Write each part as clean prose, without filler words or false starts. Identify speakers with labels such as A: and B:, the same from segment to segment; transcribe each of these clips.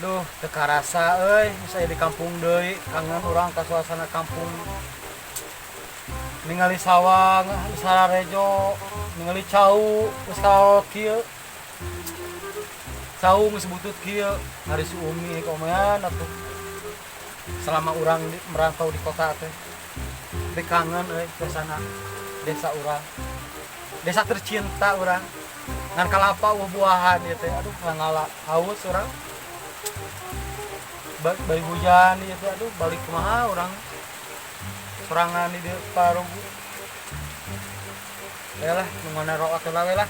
A: Duh, teu karasa euy, saya di kampung deui, kangen urang ka suasana kampung. Ningali sawah geus rejo, ningali cau geus kalolot kieu. Cau geus butut kieu, ari si Umi komean atuh. Selama urang merantau di kota teh. Teh kangen euy suasana desa urang. Desa tercinta urang. Ngan kalapa buah-buahan ieu teh, aduh ngala haus urang. Bari hujan ieu teh, aduh balik kumaha urang sorangan di dieu parugu. Ya lah, nungguan roak heula we lah.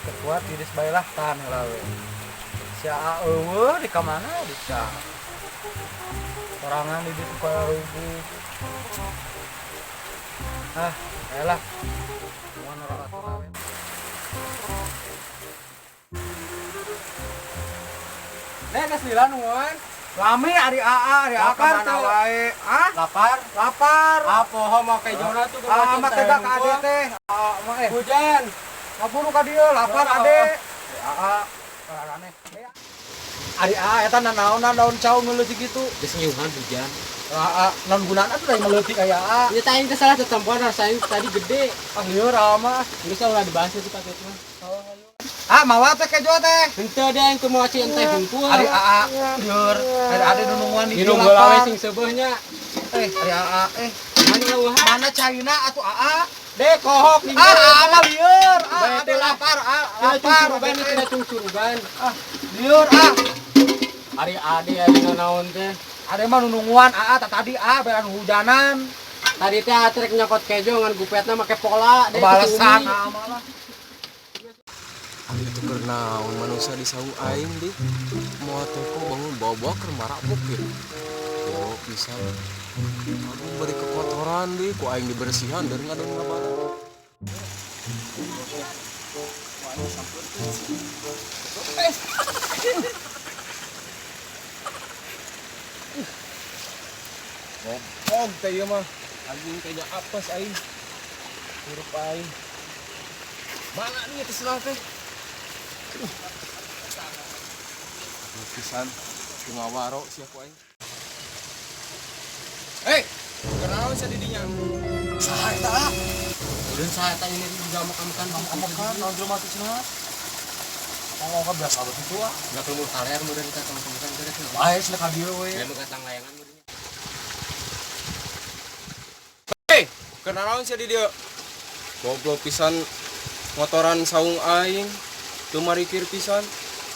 A: Teu kuat tiris bae lah, tahan heula we. Si Aa eueuh di ka mana di ca. Sorangan di dieu parugu. Ah, ya lah. Nungguan roak heula we.
B: Nek geus lila nuan.
A: Lami ari Aa, ari Aa
B: Lapar
A: ka mana
B: tuh.
A: wae. Ah?
B: Lapar?
A: Lapar.
B: Ah, poho mau ke jona tuh
A: Ah, mah tega ka ade teh. Ah, mah eh.
B: Hujan.
A: Ngaburu ka dieu, lapar
B: Oh.
A: ade. Aa, kararane. Ari Aa eta nanaonan daun cau ngeleutik kitu.
B: Geus ngiuhan hujan.
A: Aa, naon gunana tuh da ngeleutik aya Aa.
B: Ya tah aing teh salah tetempoan rasa aing tadi gede.
A: Ah, lieur Aa mah.
B: Geus ulah dibahas itu paket mah.
A: Ah, mawa teh kejo teh.
B: Henteu deh aing teu mau cai enteh hungkul.
A: Ari Aa lieur, ari ade nu nungguan di dieu
B: Minum heula we
A: lapar.
B: sing seubeuh nya.
A: Ari Aa eh.
B: Mana leuhan?
A: Mana caina atuh Aa?
B: Deh kohok nih.
A: Ah, Aa mah lieur. Ah,
B: Bae
A: ade
B: teh lah.
A: lapar, ah,
B: Tidak
A: lapar.
B: cungcurugan, tidak cungcurugan.
A: Ah, lieur ah.
B: Ari ade aya naon teh?
A: Ade mah nu nungguan Aa tah tadi ah beran hujanan.
B: Tadi teh atrek nyokot kejo ngan gupetna make pola deh.
A: Balesan Aa mah lah.
C: Ari itu keur naon manusia di saung aing di moal teko bangun bawa-bawa keur marabok ya. Yo pisan. Aku beri kekotoran di ku aing dibersihan dari ngadon ngabala. Goblok teh ieu mah. Anjing kayaknya apes aing. Hirup aing. Mana nih teh senang teh? Pisan ngawaro sia ku aing. Hei, kenaon sia di dinya?
A: Saha eta ah?
B: Dan saha eta ini juga makan-makan
A: Makan naon jelema teh cenah? Oh, kan biasa banget itu ah.
B: Enggak perlu kaler meureun ka makan-makan teh.
A: Bae cenah ka dieu we.
B: Ya nu layangan meureun.
C: Hei, kenaon sia di dieu? Goblok pisan motoran saung aing. Teu marikir pisan.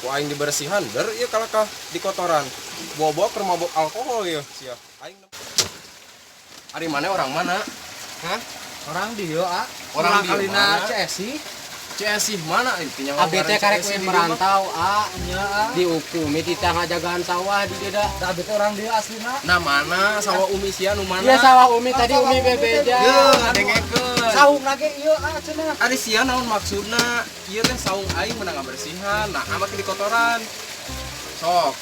C: Ku aing dibersihan der ieu kalakah di kotoran. Bawa-bawa keur mabok alkohol ieu sia. Aing Ari mana orang mana? Hah?
A: Orang dieu ah.
C: Orang dieu
A: kalina
C: mana?
A: CSI.
C: CSI mana intinya?
B: Abdi teh karek we merantau a
A: Nya ah.
B: dihukum di tangga jagaan sawah di dieu da.
A: Da abdi teh orang dieu aslina.
C: Nah mana sawah Umi sia nu mana?
B: Iya sawah Umi tadi
A: Sawah
B: Umi
A: Umi teh.
B: bebeja.
C: Yeuh, dengekeun.
A: Saung lagi ieu ah cenah.
C: Ari sia naon maksudna? Ieu teh saung aing menang ngabersihan, nah ama ke di kotoran. Sok,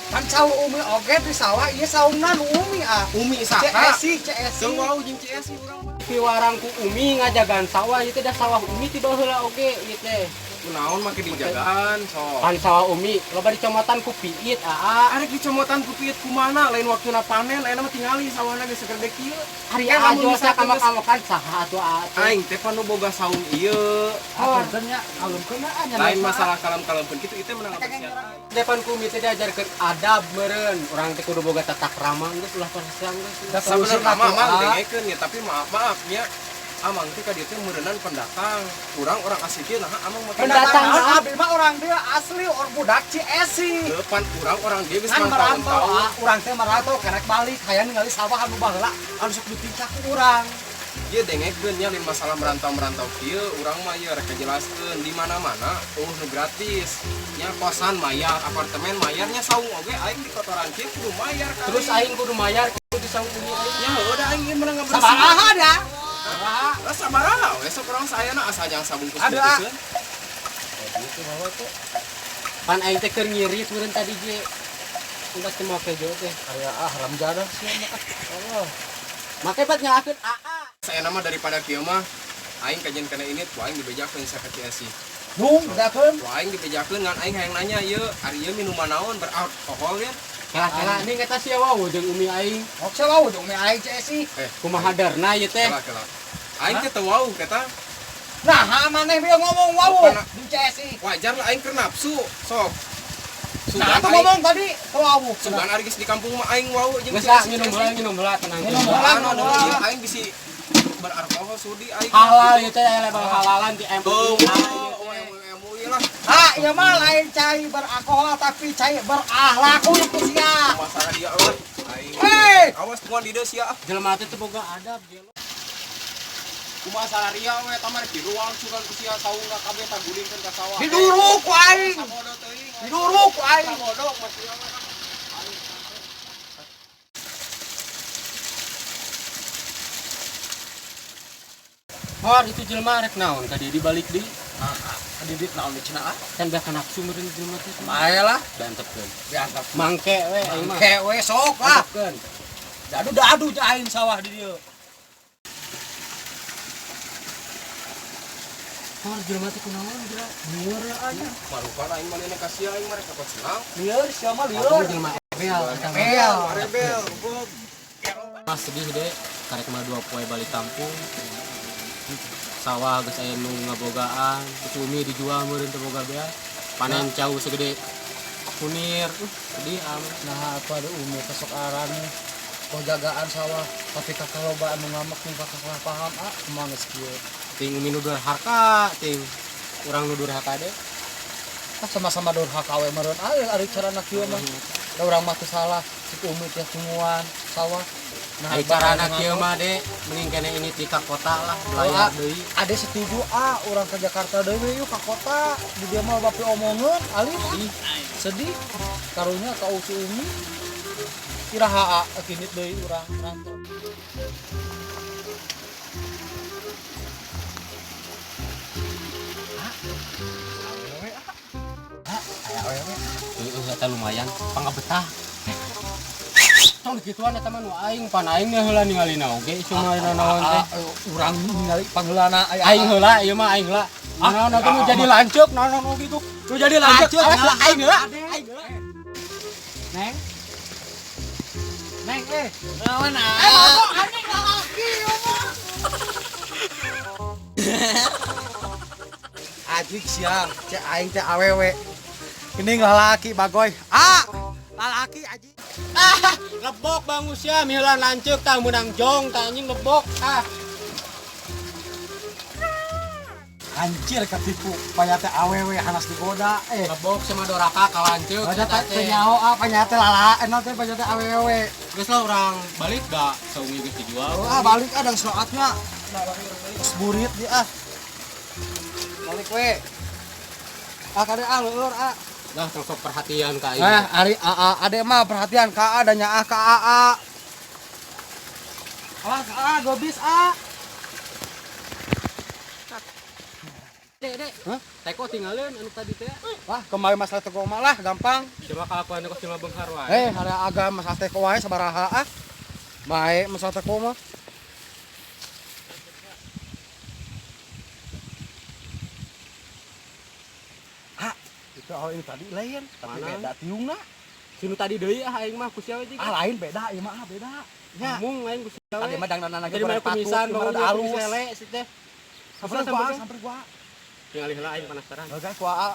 A: Kan saung Umi oge di sawah ieu saungna nu Umi ah.
C: Umi saha?
A: CSI, CSI.
C: Teu wau jeung CSI urang mah.
B: Piwarang ku Umi ngajagaan sawah ieu teh da sawah Umi ti baheula oge ieu teh.
C: Kunaon make dijagaan sok.
B: Pan sawah Umi loba dicomotan ku piit aa.
C: Arek dicomotan ku piit kumana lain waktuna panen ayeuna mah tingali sawahna geus segede kieu.
B: Ari
C: Kan
B: aa
C: lamun
B: jual
C: misalkan geus-
B: kamak-kamakan saha atuh aa teh.
C: Aing teh pan nu boga saung ieu.
A: Ah, punten nya kalungkeun ah nya.
C: Lain masalah kalem-kalem kitu ieu teh menang ngabersihan.
B: Depan ku Umi teh diajarkeun adab meureun. Urang teh kudu boga tata krama geus ulah pasang geus.
A: Da
C: Sabenerna mah
A: Ah.
C: mang dengekeun ya tapi maaf-maaf nya. Amang teh ka dieu teh meureunnan pendatang. Urang orang asli kieu naha amang mah
B: Pendatang.
A: Pendatang abdi mah orang dieu asli orang budak CSI.
C: Depan urang orang dia geus
A: Kan merantau,
C: mantau-tau.
A: ah, urang teh merantau kerek balik hayang ningali sawah anu baheula anu sok ditincak ku urang.
C: Ieu dengekeun nya lain masalah merantau-merantau kieu urang mah ieu rek ngajelaskeun di mana-mana eueuh nu gratis. Nya kosan mayar, apartemen mayarnya saung oge aing di kotoran kieu kudu mayar kali.
B: Terus aing kudu mayar kudu di saung Umi aing.
C: nya heueuh da aing ieu menang ngabersihan.
A: Sabaraha da?
C: Lah sabaraha we sok urang saayana asa jang sabungkus
A: Aduh, ah.
C: bungkuseun.
B: Pan aing teh keur ngirit meureun tadi ge. Udah teu make kejo teh.
A: Aya ah haram jadah sia mah. Allah.
B: Make pat nyalakeun aa.
C: Saya nama daripada kieu mah aing kajian kana ini ku aing dibejakeun sa ka CSI.
A: Nung, bejakeun.
C: Ku aing dibejakeun ngan aing hayang nanya ieu, ari ieu minuman naon beralkohol ya?
B: Kela-kela ning eta sia wau jeung umi aing.
A: Ok sia wau jeung umi aing cek.
C: Eh,
B: Kumaha darna ieu teh?
C: Kela kela. Aing teh teu wau eta.
A: Nah, maneh bieu ngomong wau di CSI.
C: Wajar lah aing keur nafsu, sok.
A: Nah, tuh ngomong tadi teu wau.
C: Sugan ari geus di kampung mah aing wau jeung
B: Geus ah minum heula tenang.
A: Minum heula.
C: Anu aing bisi beralkohol sudi aing.
B: Halal ieu teh label halalan di MUI.
C: Oh, MUI lah.
A: Ah, ieu mah lain cai beralkohol tapi cai berakhlakul ku sia.
C: Masalah dia lah. Aing.
A: Hei!
C: Awas tungguan di dieu sia.
B: Jelema teh teu boga adab gelo.
C: Kumaha salaria we tamar diruang sugan ku sia saungna kabeh tagulingkeun ka sawah.
A: Diduruk ku aing.
C: Sabodo teuing.
A: Diduruk ku aing.
C: Sabodo mah sia mah.
B: Hor itu jelema rek naon ka dieu dibalik deui.
A: Ah, didit naon di cenah ah.
B: Kan beak nafsu meureun jelema teh.
A: Bae lah,
B: Diantepkeun.
A: diantep.
B: Mangke we aing mah.
A: Mangke we sok lah.
B: Antepkeun.
A: Dadu dadu aing sawah di dieu.
B: Hor jelema teh kunaon geura?
A: Lieur aja.
C: Marukan aing manehna ka sia aing mah rek kakot senang.
A: Lieur sia mah
B: Aku
A: lieur.
B: jelema ebel eta mah.
A: Ebel.
C: Rebel, goblok.
B: Mas sedih deh, karek mah 2 poe balik kampung. Sawah geus aya nu ngabogaan, terus umi dijual meureun teu boga bea. Panen cau segede kunir, sedih amat.
A: Nah, aku ada umi kesok aran jagaan sawah, tapi kakak loba anu ngamek nih kakak salah paham ah, kumaha geus kieu.
B: Ting umi nu durhaka, ting urang nu durhaka deh.
A: Ah, sama-sama durhaka we meureun ah ari carana kieu mah. Da urang mah teu salah, cik umi teh tungguan sawah. Nah,
B: Ari carana kieu mah deh, mending kene ini ti ka kota lah, belayar deui.
A: Ade setuju ah urang ke Jakarta deui we yuk ka kota. Di dieu mah bape omongeun alim ah. Sedih. Karunya ka usi umi. Iraha ah kinit deui urang rantau.
B: Heeh, eta lumayan, pangabetah. Tong gituan eta mah nu aing, pan aing mah heula ningalina oge cuma naon teh.
A: Urang ningali pangheulana aya
B: Aing heula ieu mah aing heula. Naon atuh nu jadi lanceuk, naon nu kitu. Nu jadi lanceuk, awas aing heula. Aing heula.
A: Neng. Neng eh.
B: Naon ah?
A: Eh, mabok anjing lalaki ieu mah. Ajik siang, cek aing teh awewe. Ini lalaki bagoy. Ah, lalaki ajik.
B: Ah, lebok bangus ya, miheula lanceuk tah meunang jong tah anjing lebok. Ah.
A: Anjir ketipu, panya teh awewe hanas digoda eh.
B: Lebok sama doraka ka lanceuk.
A: Panya teh teu nyaho ah, panya teh lala, eh teh panya teh awewe.
B: Geus lah urang balik da saungi geus dijual.
A: Oh, ah balik ah dan soatnya. Burit dia ah. Balik we. Ah kade ah leueur ah.
B: Lah tong sok perhatian ka aing.
A: Eh, ari AA ade mah perhatian ka A dan nyaah ka AA. Awas A, gobis A.
B: Dek, dek. Hah? Teko tinggalin anu tadi teh.
A: Wah, kemarin masalah teko mah lah gampang.
B: Cuma kalakuan kok cuma benghar wae.
A: Eh, ada agak masalah teko wae sabaraha ah. Bae masalah teko mah. Hah, itu awal ini tadi lain, tapi
B: Mana?
A: beda tiungna.
B: Sinu tadi deui ah aing mah ku sia we
A: Ah, lain beda ieu mah ah, beda. Nya.
B: Mung aing ku sia we.
A: Tadi mah dangdanan lagi
B: Jadi mah kumisan
A: bangun
B: bangun
A: ada
B: alus.
A: alus.
B: Lele si teh.
A: Samper gua, samper gua.
B: Tinggal heula aing penasaran.
A: Oke, gua A.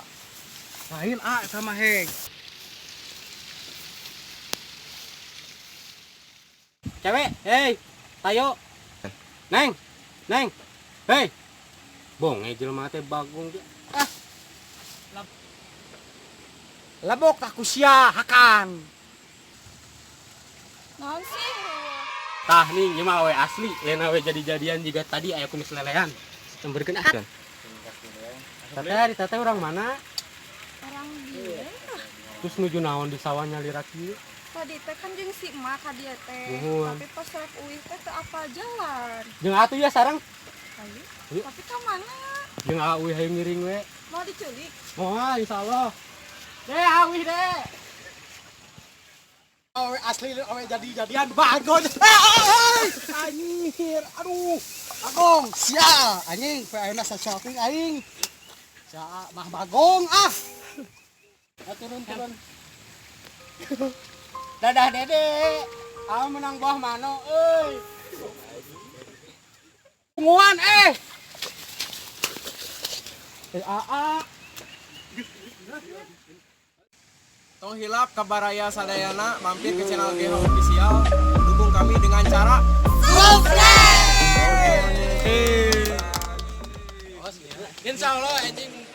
A: Lain A sama Heng.
B: Cewek, hei. Tayo. Neng. Neng. Hei. Bonge jelema teh bagong ge. Ah,
A: Lebok tak kusia hakan.
D: Naon sih?
B: Tah nih ieu mah awe asli, lain awe jadi-jadian juga tadi aya kumis lelehan. Temberkeun ah. Teteh, ari teteh urang mana?
D: Orang dia.
B: Terus nuju naon di sawah nyalira kieu?
D: Tadi teh kan jeung si emak ka dieu teh.
B: Nuhun.
D: Tapi pas rek uih teh teu apal jalan.
B: Jeung atuh ya sareng.
D: Ayo.
B: Yuk.
D: Tapi ka mana?
B: Jeung auih hayu ngiring we.
D: Mau diculik?
B: Moal insyaallah. Deh auih deh.
A: Awe asli awe jadi-jadian bagus. Eh, anjir, aduh. Agong, sial, anjing, pe ayeuna shopping aing. Sia mah bagong ah. Ah, turun turun.
B: Dadah Dede. Aku menang buah mano euy. Tungguan eh.
A: Eh, aa.
C: Tong hilap ka baraya sadayana mampir ke channel GH Official. Dukung kami dengan cara subscribe.
B: Insya Allah anjing.